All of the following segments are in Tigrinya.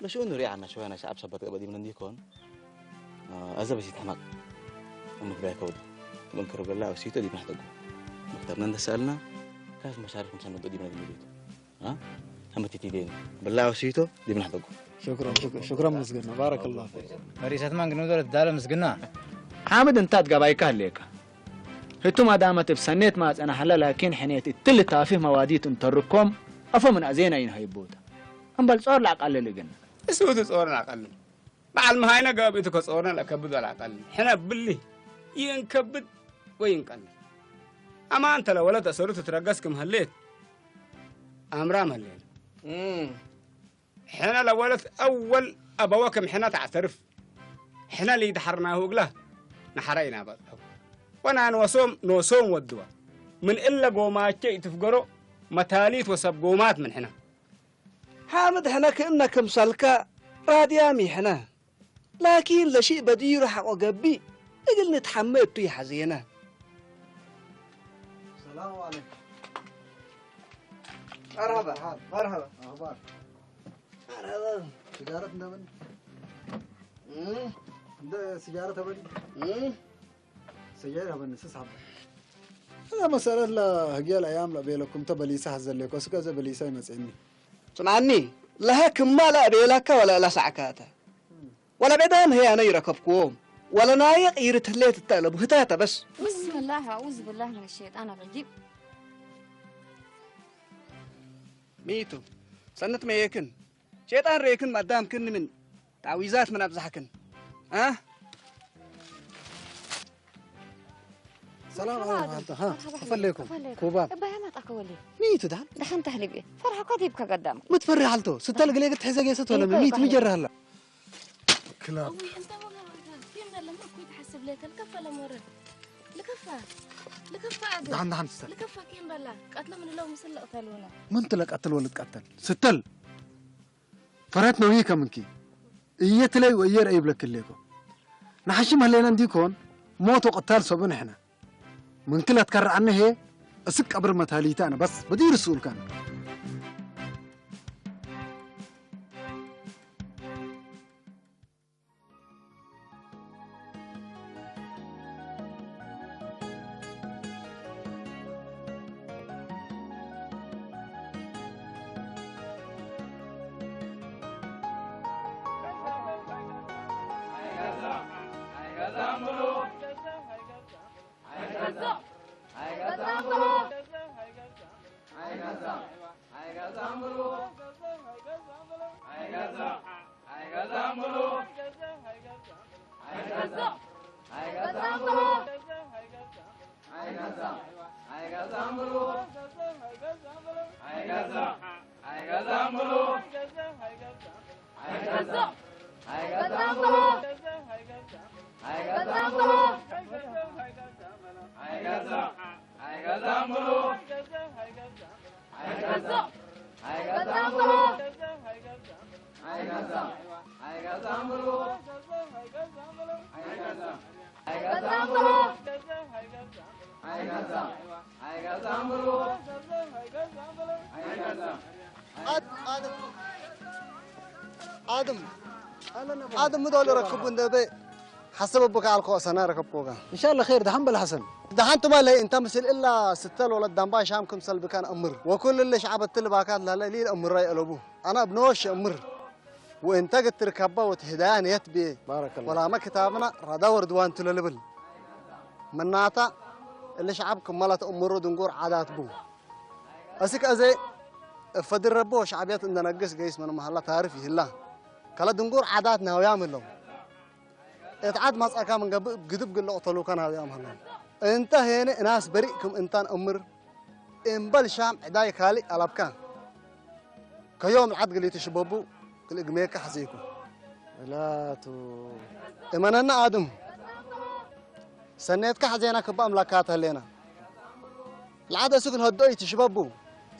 ለሽኡ ንሪኣ ዓና ሸወያ ናይ ሸዓብ ሰበት ቀበዲምና እንዲኮን። ኣዘ በሲት ሕማቅ። እምክ ዳይ ከውድ። እምክር ገላ ወሲቶ ዲብ ናሕተጉ። መክተብና እንደሰኣልና። ካስ መሻርፍ ምሳን ወዶ ዲብ ናሕተጉ። ها؟ هم تتيدين. بالله وسيتو ዲብ ናሕተጉ. شكرا، شكرا، شكرا مسجنا، بارك الله فيك. መሪሰት ማን ግን ወደረት ዳለ ምስግና። ሓምድ እንታት ጋባይካ ኣለካ። ህቱም ኣዳመት እብ ሰኔት ማጸና ሓላ ላኪን ሕኔት እትል ታፊህ መዋዲት እንተርኮም ኣፎ ምን ኣዜና ይንሃይቦታ። እምበል ጾር ላቃለል ግን። እሱ እቲ ጾር ላቃለል። በዓል መሃይነ ጋቢቱ ከጾርና ለከብድ ወላቃለል። ሕነ ብሊ ይንከብድ ወይ ይንቀል። ኣማን ተለወለት ኣሰሩ ትትረገስ ክም ሀሌት። ኣምራ መሌል። እም። ሕነ ለወለት ኣወል ኣበወክም ሕነ ተዕተርፍ። ሕነ ሊድሓርናሁ እግላ ንሓረ ኢና በጽሑ። ወናን ወሶም ኖሶም ወድዋ። ምን እለ ጎማቸ ይትፍገሮ መታሊት ወሰብ ጎማት ምን ሕነ። ሓምድ ሕነ ክእነ ክምሰልካ ራድያም ይሕነ። ላኪን ለሺእ በዲሩ ሓቆ ገብእ እግል ንትሓመ እቱ ይሓዜነ። السلام عليكم. مرحبا، مرحبا. أخبار؟ مرحبا. سيجارة እንደምን? እም? እንደ ሲጃራ ተበል? እም? سيجارة በን ስስ ሐባ። እዛ መሰረት ለህግየ ለአያም ለቤለኩም ተበሊሰ ሐዘሌኮ፣ እስከ ዘ በሊሰ ይመጽእኒ። ስምዓኒ፣ ለሀ ክማ ለአቤላካ ወለእለሳዕካተ። ወለቤዳም ህያነ ይረከብክዎም። ወለናይቅ ይርትሌት እተ ለቡህታተ በስ። بسم الله، أعوذ بالله من الشيطان الرجيم. ሚቱ፣ ሰነት መየክን። ሸይጣን ሬክን ማዳምክን ምን ታዊዛት ምን ኣብዛሕክን። አ? ሰላም ሰላም ዓለይኩም ዓለይኩም። ሓልታ። ሃ፣ መርሓባ ከፈለይኩም። ከፈለይኩም። ኩባብ። እባ ያማጣ ከወሊ። ሚቱ ዳን? ደሓን ተህሊብ እየ። ፈርሓ እኳ ዲብካ ገዳም። ምትፈሪ ሓልቶ። ስተል ግሌ ግት ሒዘ ጌሰት ወለ እንኮ ሚት ባህል። ምጀራ ሃላ። ክላብ። أوي، أنت ما قلت. كيف قال لما كنت حسب لك الكفة لمرة؟ لكفة. لكفة عدل. دحن، دحن تستر. لكفة كيف بلا؟ قتل من لو مسلق تلونا. من تلك قتل ولا تقتل؟ ستل. فرات نويك منك. إيه تلي وإيه رأي بلك الليكو. نحشم هلينا نديكون. موت وقتال صوبنا إحنا. ምን ክለ ትከርዓኒ ህየ፣ እስክ ቀብር መታሊታ ኣነ በስ በዲር ሱልካን። ኣድም ኣድም ኣድም ምዶ ለረክቡ እንደበ ሓሰብ ኣቦካ ኣልኮ ሰና ረከብኮጋ። إن شاء الله خير، ደሓን በል ሐሰን። ደሓን ትማለይ እንተ ምስል እላ ስተል ወለ ዳምባ ሻም ክምሰል ብካን እምር ወኩል እለ ሸዓበት ትልባካት ላለ ሊል እምራ ይእለቡ። ኣና ብነወሽ እምር ወእንተ ግትር ካባ ወትህዳያ ንየት ብየ። ባረከላህ። ወላመ ክታብና ረዳ ወርድዋን ትለልብል። መናታ እለ ሸዓብ ክመላ ተእምሮ ድንጉር ዓዳት ቡ። እስክ ኣዘ እፈድር ረቦ ሸዓብያት እንደነግስ ገይስ መን መሃላ ታሪፍ ይህላ። ከለ ድንጉር ዓዳት ናውያም እሎም። እት ዓድ ማጻካ ምን ገብእ ግድብ ግለ ቅተሉካ ናውያም እሎም። እንተ ሄነ እናስ በሪእ ክም እንታን እምር እምበል ሻም ዕዳይ ካልእ ኣላብካ። ከዮም ልዓድ ግሊ ትሽበቡ ግሊ እግሜካ ሐዜኩ። ላቱ እመነና ኣድም ሰኔትካ ሐዜና ክባ ኣምላካ ተሌና። ልዓድ እሱ ግን ሀዶ ይትሽበቡ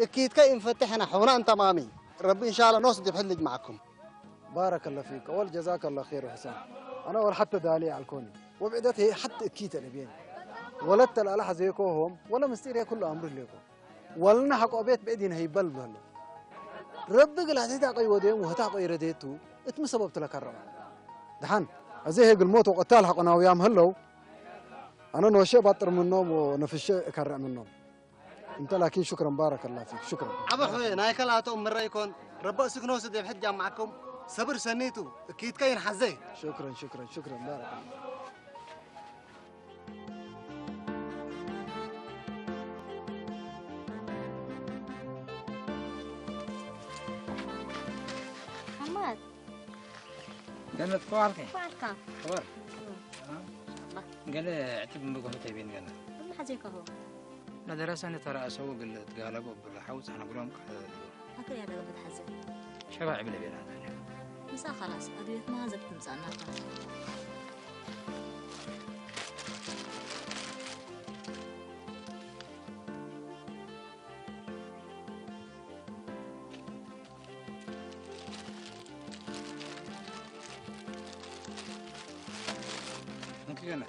እኪትከ ይንፈትሕ ሕና ሑና እንተማሚ። ረቢ እንሻላ ኖስ ድብሕል ልጅማዕኩም። بارك الله فيك. أول جزاك الله خير وحسن. أنا أول حتى دالي على الكوني. وبعدت هي حتى أكيد أنا بين. ولدت الألحة زيكوهم، ولا مستير هي كل أمر ليكو. ولنا حق أبيت بعدين هي بل بل. ረቢ ግላቴታ ቀይ ወደየም ወህታ ቀይ ረደየቱ እትም ሰበብ ትለከረማ። ደሓን፣ እዚ ይሄ ግልሞት ወቀታል ሐቆናውያም ህለው፣ ኣነ ኖሼ ባጥር ምኖም ወነፍሼ እከረእ ምኖም። እንተ ላኪን ሹክረን ባረከላ ፊክ፣ ሹክረን። ዓበ ሑየ፣ ናይ ከልኣቶም ምረ ይኮን፣ ረበእ ስግኖ ስደብ ሕጃ ማዕኩም፣ ሰብር ሰኒቱ፣ እኪትከ ይንሓዘ። ሹክረን፣ ሹክረን፣ ሹክረን፣ ባረከላ። ሓማድ። ገነት፣ ከዋልከ? ከዋልካ። ከዋል? እም። አ? ባ። ገለ ዕቲ ብምጉ ሕተይ ቤን ገነት። እም፣ ሓዘይ ከሆ። መደረሰ ንተራእሰው ግል ትጋለቦ ብር ሓውፅ ሓነግሮም ቃል ኣቶ ያደረገ በትሓዘ። ሸባ ዕብለ ቤና ታዲያ። ምሳ ኸላስ፣ ኣድቤትና ዘብትምጻና። እንኪ ገና።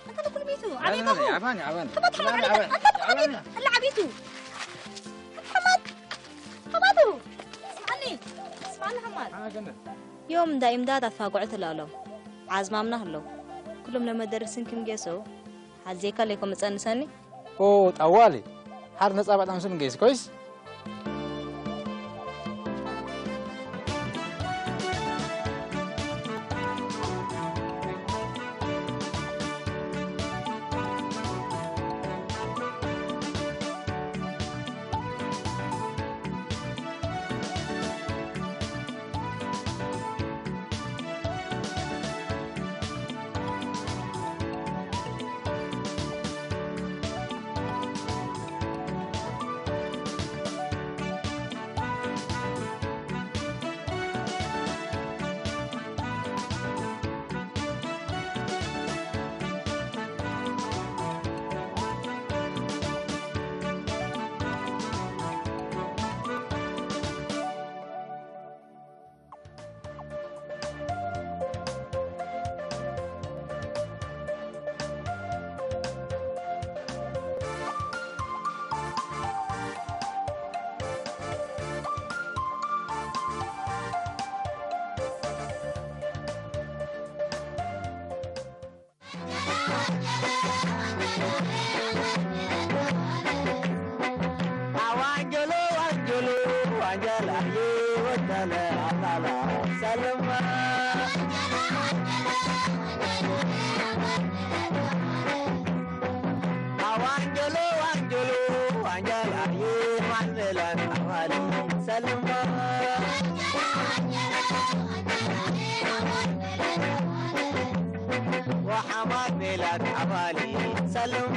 ኣታ ደኩል ቤቱ፣ ኣነ ዓቢቱ። ነኝ፣ ኣባኒ፣ ኣባኒ። ተመት ሓማድ ኣባኒ፣ ዓቢቱ። ኣባኒ፣ ኣታ ደኩል ዓባኒ። ቤቱ። ኣላ ዓቢቱ። ሓማድ። ሓማዱ። ስማኒ፣ ስማኒ ሓማድ። ኣነ ገነት። ዮም ዳኢም ዳ ዳፋጎዕ ትላሎም። ዓዝማምና ህለው። ኩሎም ለመደርስን ክም ጌሰው። ሓዜካ ለይኮ መጸንሰኒ። ኦ፣ ጠዋሊ። ሓር ነጻ በጣም ስም ጌስ ኮይስ። ወሓማት ሜላት ኣባሊ ሰልማ።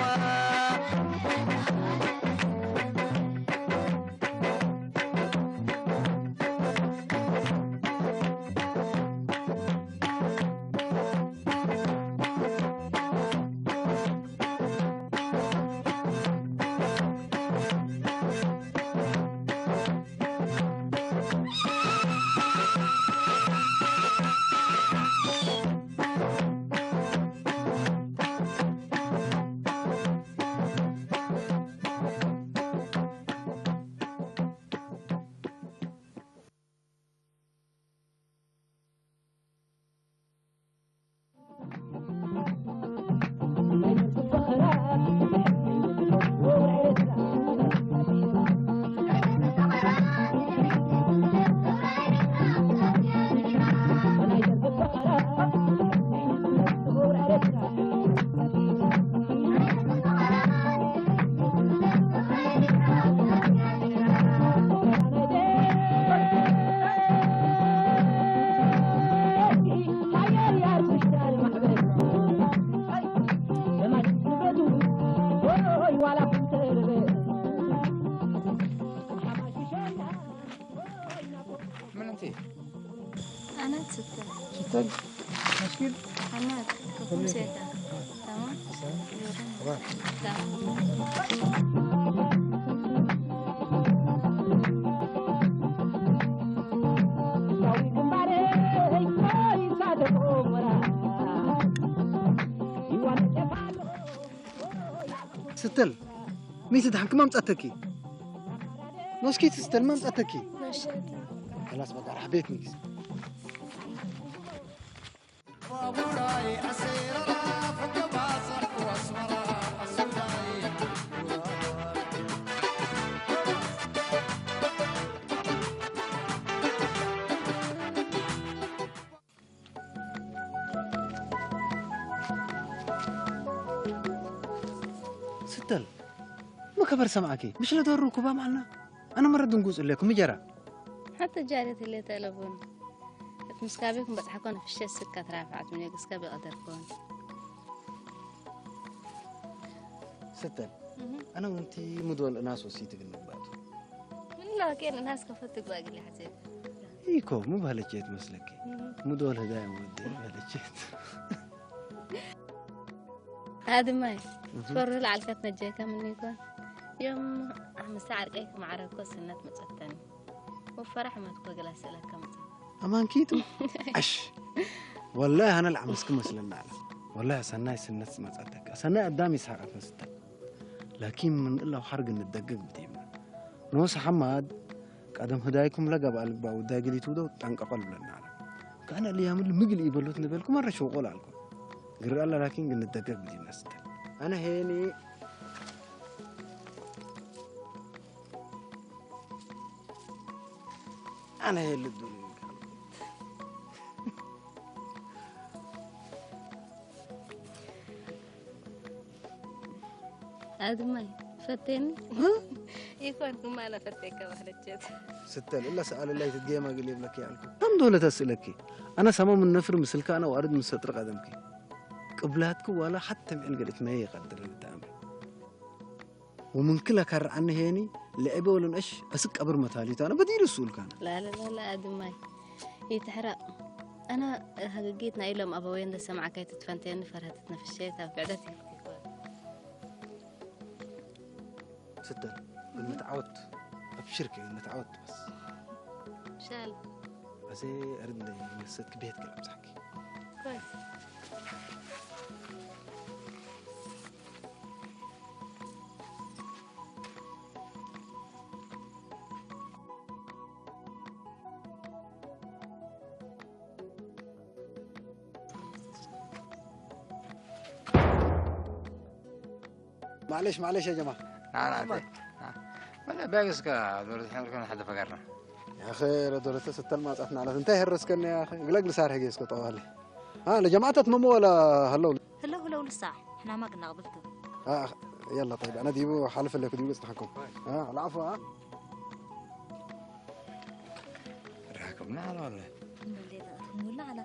ምን ኣንቲ? ኣነ ስትል። ስትል? መስጊድ? ኣነ ትኩም ሴታ። ተማም? ተማም። ስትል፣ ሚስት ደሓን ክማም ጸተኪ? ኖስኪ ትስተል ማምጻተኪ። እሺ። خلاص በቃ ራሕ ቤት ንግስ። ስተል መከበር ሰምዓኪ ምሽ ለደሩ ኩባ ማልና ኣነ መረ ድንጉጽ እለኩም ምጀራ ሓተ ጃለት እለ ተለቦን እት ምስካቤኩም በጽሓኮን ፍሸ ስካ ትራፋዓት ምን የግስካ ቢቐደርኮን ስተል ኣነ ውንቲ ሙዶል እናስ ወሲት ግን ንግባቱ ምንላ ኬን እናስ ከፈት ግባ ግሊ ሓሴብ ኢኮ ሙባለቼት መስለኪ ሙዶል ህዳይ ወዲ ባለቼት ኣድማይ ትፈርህ ለዓልካ ትነጀካ ምኒኮ ዮም ኣምሳ ዓርቀይ ክማዕረኮ ስነት መጸተኒ ወፈራሕ መትኮ ገላ ስእለካ መጸ ኣማንኪቱ ኣሽ ወላሂ ኣነ ለዓመስክ መስለና ኣለ ወላሂ ሰናይ ስነት መጸተካ ሰናይ ኣዳም ይስሐቀት መስተ ላኪን ምን እላው ሓርግ ንደገግ ብትይምና ኖስ ሓማድ ቀደም ህዳይኩም ለገባ ልባ ውዳይ ግሊቱ ዶ ጠንቀቆ ልብለና ኣለ ካነ ልያምል ምግል ይበሉት ንበልኩም ኣረ ሸውቆል ኣልኩም ግር ኣለ ላኪን ግን ንደገግ ብትይምና ስተ ኣነ ሄኒ ኣነ ሄሊ ዱሉ ኣድማይ ፈቴኒ ይኮን ክማለ ፈቴካ ባህለቸት ስተል እላ ሰኣለላይ ትትገየማ ግል የብለኪ ኣልኩ ከም ዶለ ተስእለኪ ኣነ ሰማ ምን ነፍር ምስልካ ኣነ ዋርድ ምስ ሰጥሪ ቀደምኪ ቅብላትኪ ዋላ ሓተ ምዕን ገልእት መየ ይቀድር ብጣዕሚ ومن كلا كرعني هيني لعبه ولا نش أسك أبر متالي تانا بدير السؤال كان لا لا لا لا أدماي يتحرق أنا هجيت نايلم أبوين ده سمع كي تتفنتين فرهت نفسيتها بعدتي ستة المتعود أبشرك المتعود بس شال بس أرد نسيت كبيت كلام صحكي كويس معلش معلش يا جماعة. لا لا أنت. بس بيقصك دورة حمر كنا حدا فقرنا. يا أخي دورة ستة الماس أثناء لا أنت هرس كنا يا أخي قلق لسار هيك يسكت طوالي. ها لجماعة تممو ولا هلو؟ هلو هلو لسه احنا ما قلنا قبلته. آه يلا طيب أنا ديبو حالف لك ديبو استحكم. آه العفو آه. راكبنا على ولا؟ من الليلة ولا على؟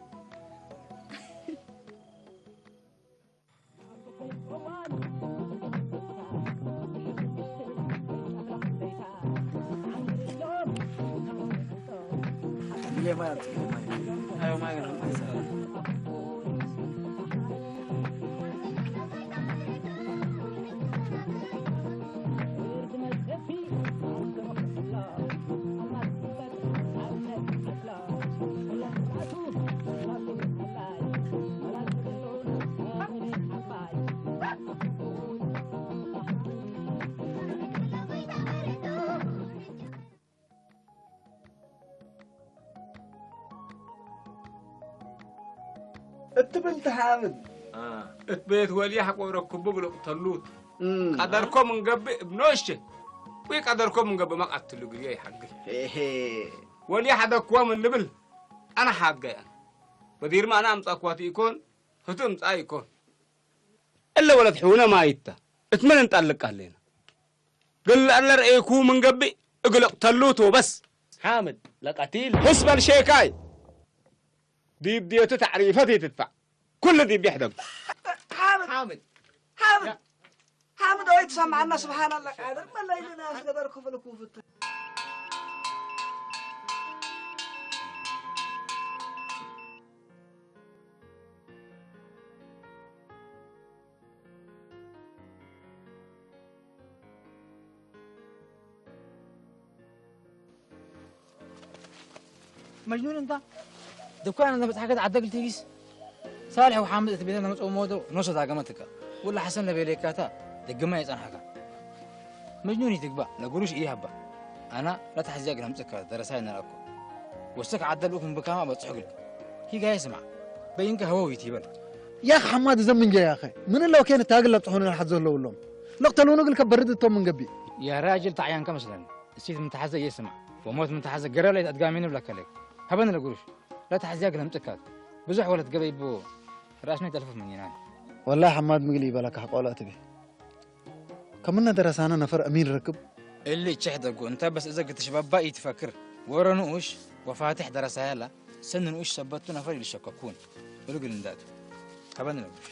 እትብል ትሓብል እት ቤት ወልያ ሓቆረኩቡ ብልቕተሉት ቀደርኮም እንገብእ እብኖሸ ወይ ቀደርኮም እንገብእ መቃትሉ ግዜ ይሓግል ወልያ ሓደክዎም እንብል ኣነ ሓገ በዲርማ ኣነ ኣምጻኳት ይኮን ህቱ እምጻ ይኮን እለ ወለት ሕውነ ማይታ እት ምን እንጣልቅ ኣለና ግል ኣለ ርኤኩ ምን ገብእ እግልቕ ተሉት ወበስ ሓምድ ለቀቲል ሕስ በል ሼካይ ዲብ ዲየቱ ተዕሪፈት ይትድፋዕ ኩሉ ዲብ ይሕደግ ሓምድ ሓምድ ሓምድ ሓምድ ወይ ትሰማዓና ስብሓን ኣላ ቃድር መለይልና ስገበር ክፍል ክፍት مجنون انت؟ دكان انا بتحكي عدك تيجيس صالح وحامد اتبينا نمت امودو نص داقمتك ولا حسن لبيليكاتا دقما يصنحك مجنون يتقبع لقروش ايه هبا ኣና ለታሕዚያ ግለምጽካ ደረሳይ ነራኩ። ወስክ ዓደል ኡክም ብካማ በጽሑ ግልክ። ሂጋ ይስማ። በይንከ ሀወው ይትይበል። يا أخي حماد زمن جاي يا أخي. من لو كانت تاقل لبطحون الحد زهلو لهم. لقتلون قل كبرد التوم من قبي. يا راجل تعيان كمسلن. السيد متحزة يسمع. وموت متحزة قرر لي أدقامين ولا كلك. هبن القروش. ለታሕዚያ ግለምጽካት። ብዙሕ ወለት ገበይ ቦ ራስኒ ተልፍፍ ምን ይናን። والله حماد مقلي بالك حق ولا تبي. كمنا درسانا نفر أمين ركب. እሊ ችሕ ደጉ እንተ በስ እዘ ግትሽባባ ኢትፈክር። ወረ ንኡሽ ወፋትሕ ደረሳያላ ሰን ንኡሽ ሰበቱ ነፈር ኢልሸከኩን። እሉ ግን እንዳቱ። ከበን ነጉሽ።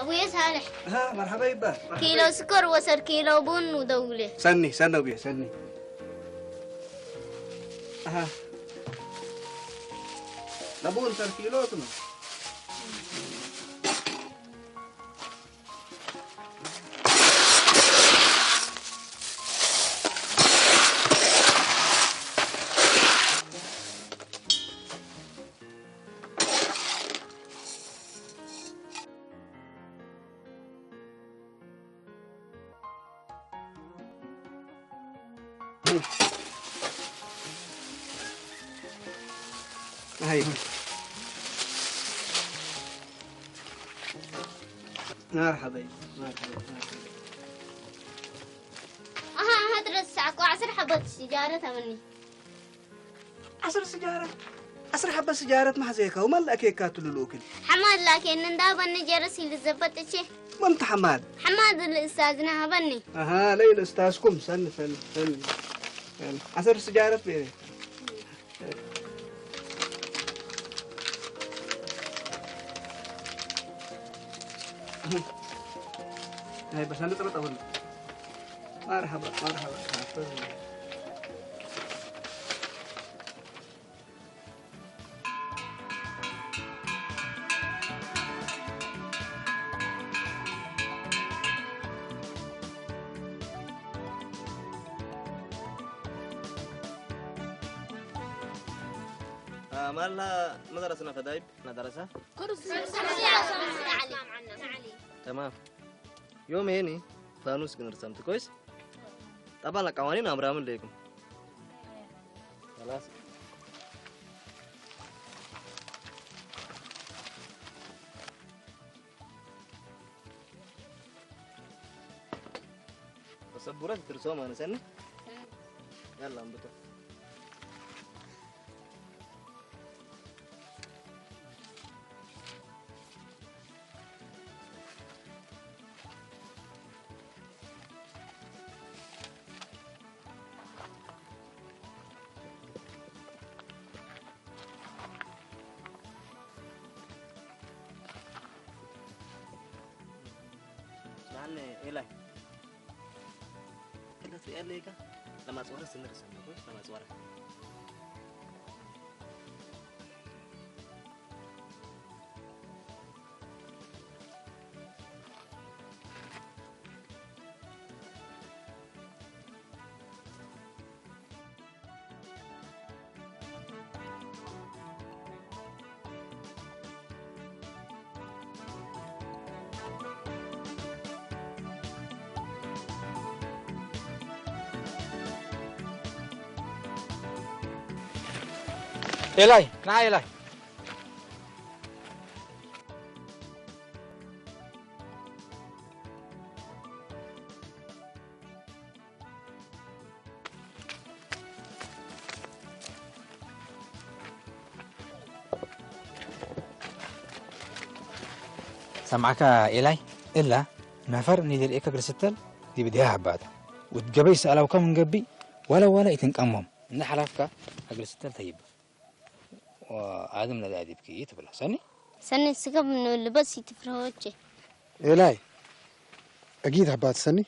أبويا صالح. ها، مرحبا يبا. مرحبا. كيلو سكر وسر كيلو بن ودولة. سني، سني أبويا، سني. أها. لبون سر كيلو كمان. هاي. مرحبا، مرحبا، مرحبا. أها، أها، درس ساعة عشر حبة سيجارة تمني. عشر سيجارة؟ عشر حبة سيجارة ما حزيكا، وما لك هيك كاتل الأكل. حماد لكن ندا بني جرس اللي زبط شيء. ما أنت حماد؟ حماد الأستاذنا بني. أها، لي الأستاذكم، سن، سن، سن. سن. عشر سيجارة بيري. هاي بس أنا طلعت أقول. مرحبا، مرحبا. آه، مالها مدرسة نفدايب، مدرسة؟ تمام. يوم هيني فانوس كن رسمت، كويس؟ طبعًا القوانين أمرها من ليكم. خلاص. وسبورة ترسوم أنا سنة. يلا، أنبتو. ስማዕኒ ኤላይ፣ ክልተ ትሪኦ ኣለካ? ለማፅወረ ስንር ሰማጎ ለማፅወረ። ኤላይ፣ ና ኤላይ። ሰማዕካ ኤላይ፣ እላ ነፈር ንደልኤካ ግርስተል ዲብድያ ሃባታ። ውትገበይ ሰኣላውካ ምንገቢ ዋላ ዋላ ይትንቀሞም። እንደ ሓላፍካ ኣግርስተል ተይብ። ኣድም ነዳ ዲብኪ ትብላ። ሰኒ? ሰኒ ስከብ ንልበስ ይትፍረወቼ። ኤላይ፣ እጊት ሃባት ሰኒ?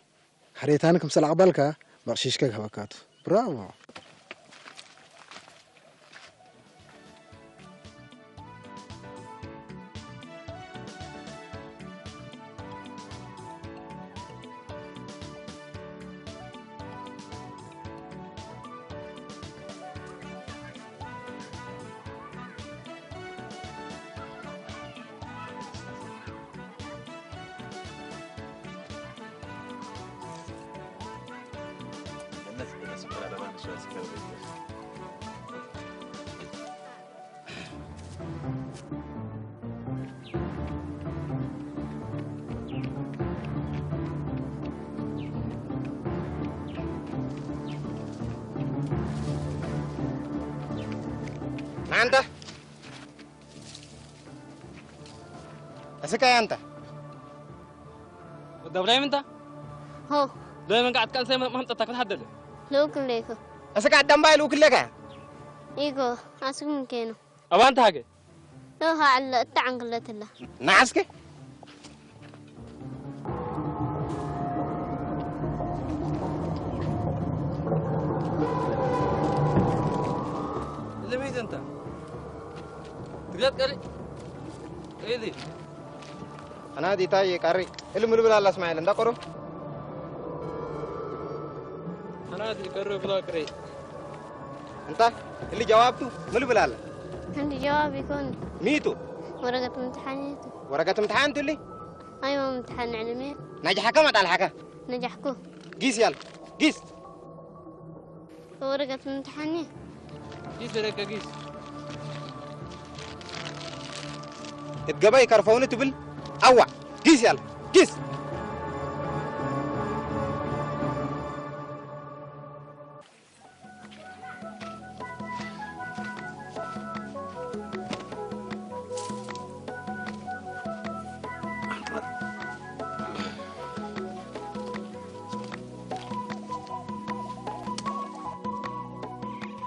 ሓሬታን ክምሰል ኣቕባልካ በቕሺሽከ ክህበካቱ። ብራቮ። ናንተ እስካ ያንተ ወደ ብራይም እንታ ሆ ዶ መንቃት ቃል ሰይ ማምጣታ ክትሓደለ ለው ክለይኩ እስካ ኣዳምባይ ለው ክለካ ኢጎ ኣስኩም ከኑ ኣባንታ ሃገ ዶ ሃዕለ እታ ዓንክለትላ ናዓስከ ለቤት እንታ ትግለጥ ቀሪ እይ أنا دي تاي قري اللي ملبل الله اسماعيل انت قرو أنا دي قرو بلا قري انت اللي جوابته ملبل الله عندي جواب يكون ميتو ورقة امتحانيته ورقة امتحان تقول لي أيوة امتحان علمي نجحك ما طلعك نجحكو قيس يلا قيس ورقة امتحاني ጊስ ወረቀ ጊስ እትገባይ ከርፈውኒ ትብል ኣዋ ጊስ ያለ ጊስ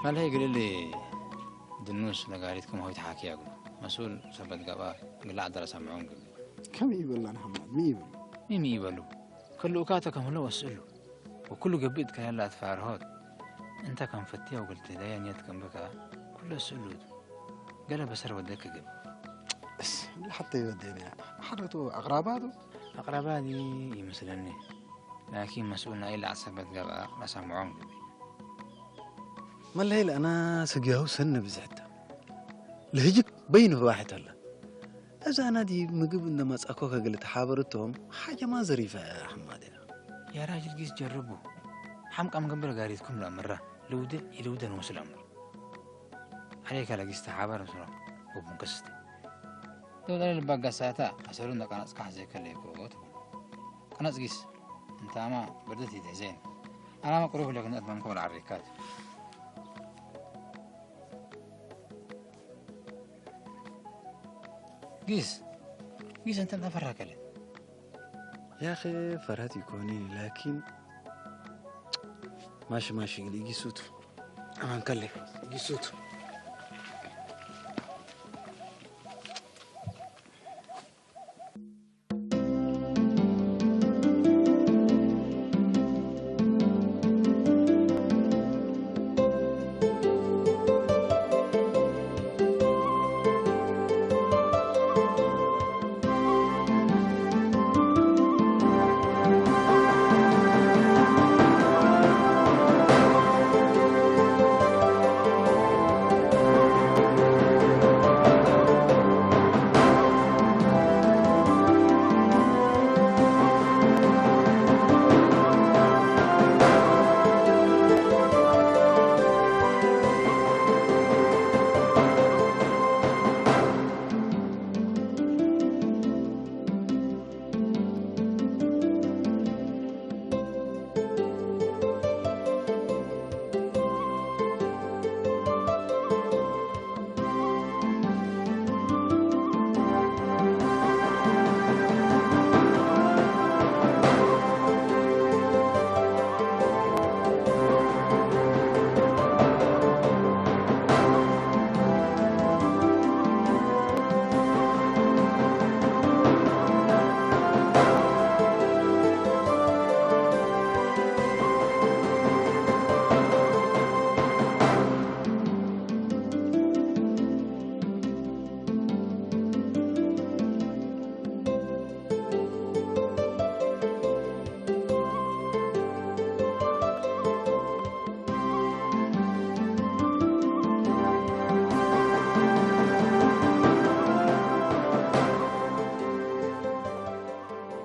መለይ ግልሊ ድኑስ ነጋሪትኩም ሆይት ሓኪያ ግሉ መስኡል ሰበት ገባ ግላዕ ደረሰ ምዑን ግሉ ከምኡ ይበላ ንሓማድ ሚ ይበሉ ሚ ሚ ይበሉ ክልኡካ ተከምሎ ወስእሉ ወኩሉ ገብእ ትከለላ ትፋርሆት እንተ ከም ፈትያ ወግልቲ ደያ ኒየት ከም በካ ኩሎ ስእሉት ገለ በሰር ወደክ ግብ እስ ሓተ ይወደን እያ ሓረቱ ኣቅራባቱ ኣቅራባ ድዩ ይመስለኒ ላኪን መስኡልና ኢላ ዓሰበት ገብኣ ላሳምዖም ግቢ መለይ ለኣና ስግያው ሰነ ብዝሕታ ለህጅክ በይኑ ህባሕት ኣላ እዛ ናዲ ምግብ እንደመጻኮ ከግል ተሓበርቶም ሓጀማ ዘሪፈ ሓማድ እያ يا راجل قيس جربه حمقى من قبل قاريتكم لا مرة لودة يلودة نوصل أمر عليك على قيس تحابر نصرة وبنكستي لو لا لبقى ساعتها أسألون دقنا أسكح زي كله يكوت قناة قيس انت ما بردت يدهزين أنا مقروف لك نت منكم العريكات قيس قيس انت ما فرق عليه يا أخي فرات يكوني لكن ماشي ماشي قلي قيسوت أمان كلي قيسوت